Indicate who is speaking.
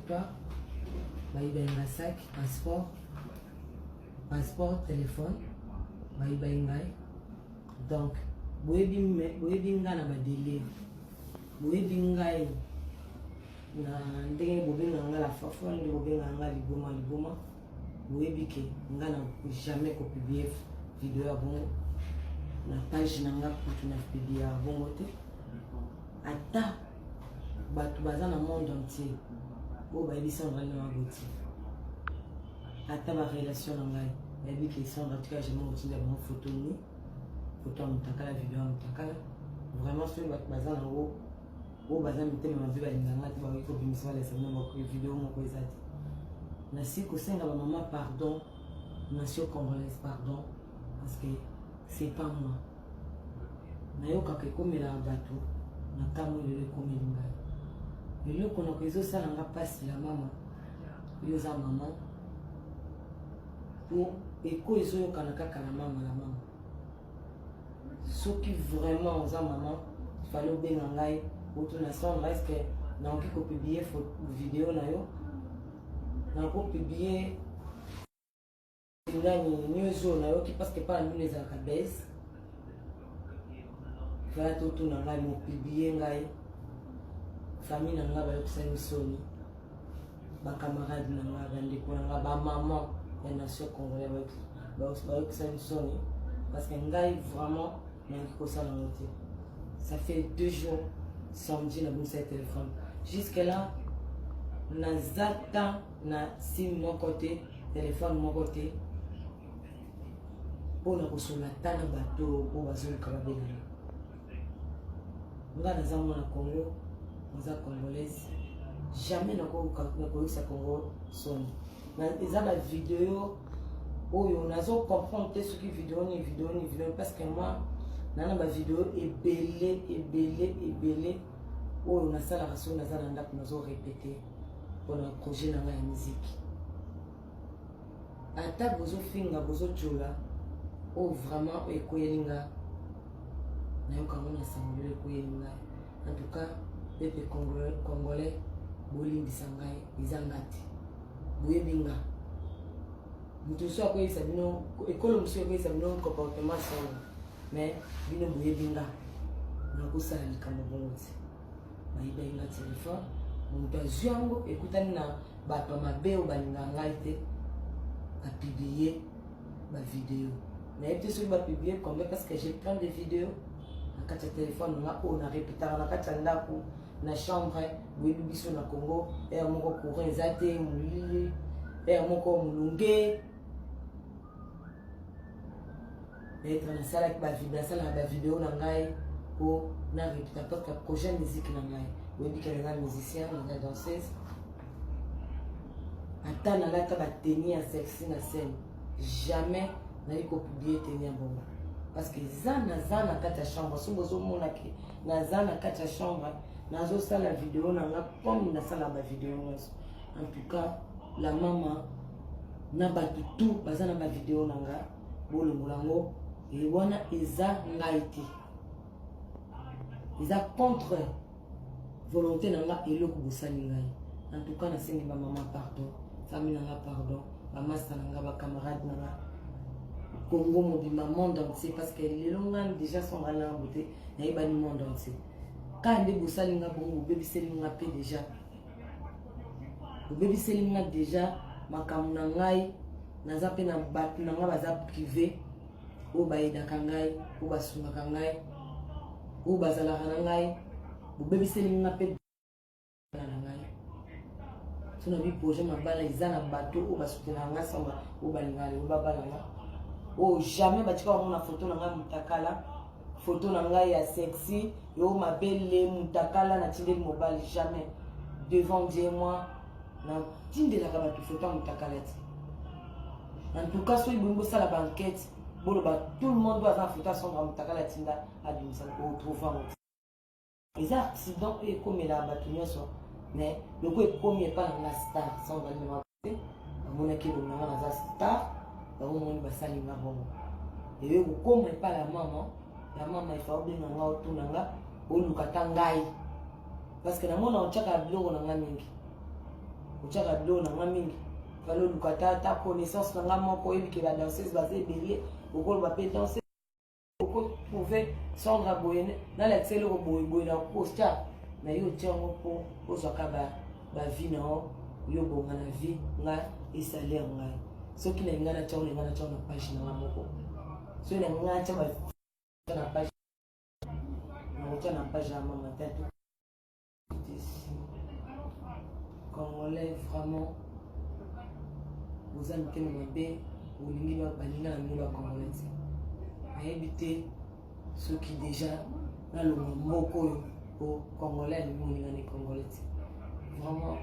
Speaker 1: territoire, bayibaki nga sac, passeport, passeport, téléphone, bayibaki ngai. Donc boyebi boyebi ngai na badélire, boyebi ngai na ndenge bobengaka ngai la fofolle, nde bobengaka ngai liboma liboma. Boyebi ke ngai na jamais kopublier video ya bongo na page na nga, kutu na publier ya bongo te. Ata bato baza na monde entier oyo bayebi Sandra na baboti, ata barelation na ngai bayebi ke Sandra tika jamais kotinda bango photo, ni photo ya motakala, video ya motakala. Vraiment, soki bato baza nango oyo baza mitema mabe, balinga nga te, bakoki kobimisa, balesa bino video moko eza te. Nasi kosenga bamama pardon, nation congolaise pardon, parce que c'est pas moi. Nayokaka ekomelaka bato na ntango, lelo ekomeli ngai. Eloko nako ezosala nga mpasi ya mama, yo oza mama, po eko ezoyokana kaka na mama na mama. Soki vraiment oza mama, fallait obenga ngai, otuna Sandra: est ce que nakoki kopublier video na yo, nakopublier nani news oyo nayoki? Parce que mpa na bino ezalaka base. Fala totuna ngai, mopublier ngai. Famille na ngai bayokisani soni, bacamarade na ngai, bandeko na ngai, bamama ya nation congolais bayokisani soni, parce que ngai vraiment nayoki kosala yango te. Ça fait 2 jours, samedi nabongisa téléphone, jusque là naza ta na sim moko te, telefone moko te mpona kosola ta na bato oyo bazoluka babengana nga. Naza mwana Congo, naza congolaise, jamais nakoyokisa Congo soni. Eza bavideo oyo nazo comprendre te soki video ni video ni video, parce que moi na na bavideo ebele ebele ebele oyo nasalaka soki naza na ndako, nazo répéter mpona projet na ngai ya miziki. Ata bozofinga, bozotiola, oyo vraiment oyo ekweyeli nga, nayoka yango na sango lelo ekweyeli ngai. En tout cas, peuple congolais, bolimbisa ngai, eza nga te. Boyebi nga, moto mosusu akoyebisa bino, ekolo mosusu ekoyebisa bino comportement songo, mais bino boyebi nga, nakosala likambo bongo te. Bayibaki nga telefone, moto azwi yango, ekutani na bato ya mabe oyo balingaka ngai te, bapublier bavideo. Nayebi te soki bapublier combien, parce que j'ai plein de vidéos na kati ya telefone na nga oyo narepetaka na kati ya ndako, na chambre. Boyebi biso na Congo, heure moko courant eza te, molili, heure moko molunge. Peut-être nasalaki bavideo, nasalaka bavideo na ngai mpo na répéta parce que projet musique na ngai. Oyebi ke naza musicien, naza danseuse. Ata nalata batenue ya sexy na scène, jamais nayi kopublier tenue ya bongo, parce que eza naza na kati ya chambre. Soki bozomona ke naza na kati ya chambre, nazosala video na nga comme nasala bavideo nyonso. En tout cas, la mama na bato tout baza na bavideo na nga, bolongola yango. E wana eza ngai te, eza contre volonté na nga eloko bosali ngai. En tout cas, nasengi bamama pardon, famille na nga pardon, bamasta na nga, bacamarade na nga, Congo mobimba, monde entier, parce que lelo nga déjà Sandra na bote nayebani monde entier. Kaka nde bosali nga bongo, bobebiseli nga mpe déjà, bobebiseli nga déjà makambo na ngai. Naza mpe na bato na ngai baza privé oyo bayedaka ngai, oyo basungaka ngai, oyo bazalaka na ngai. Bobebiseli nga mpe na ngai so na bi projet mabala. Eza na bato oyo basutenaka nga samba, oyo balingaka lelo babala nga, oyo jamais batika bango na foto na ngai mutakala, foto na ngai ya sexy yo mabele mutakala natindeli mobali. Jamais, devant Dieu, moi natindelaka bato foto ya mutakala te. En tout cas, soki bolingi bosala baenquête, boloba tout le monde oyo aza na foto ya Sandra mutakala atinda, abimisa, otrouve yango. Eza accident oyo ekomelaka bato nyonso, mais loko ekomi epa na nga star Sandra Lema te, bamonaki elongi na nga, naza star, bango moni basali nga bongo. Eyo kokoma epa la mama, la mama ifa obenga nga, otuna nga, oluka ta ngai, parce que namona otiaka biloko na nga mingi. Otiaka do na nga mingi. Fallait oluka ta ta connaissance na nga moko oyebi ke ba danseuse baza ebele okoloba mpe danse okotrouve Sandra boye nalakisa eloko boye boye na kostia na yo otia yango mpo ozwaka bavie na yo yo bonga na vie nga esali ya ngai soki na ngai natya na ngai natya na page na nga moko soki na ngai natya na page nakotya na page ya mama tatu. Congolais vraiment boza mitema mabe, bolingi baninga na bino ba congolais te. Nayebi te soki deja nalongwa mboka oyo po congolais alingi moninga ne congolais te vraiment.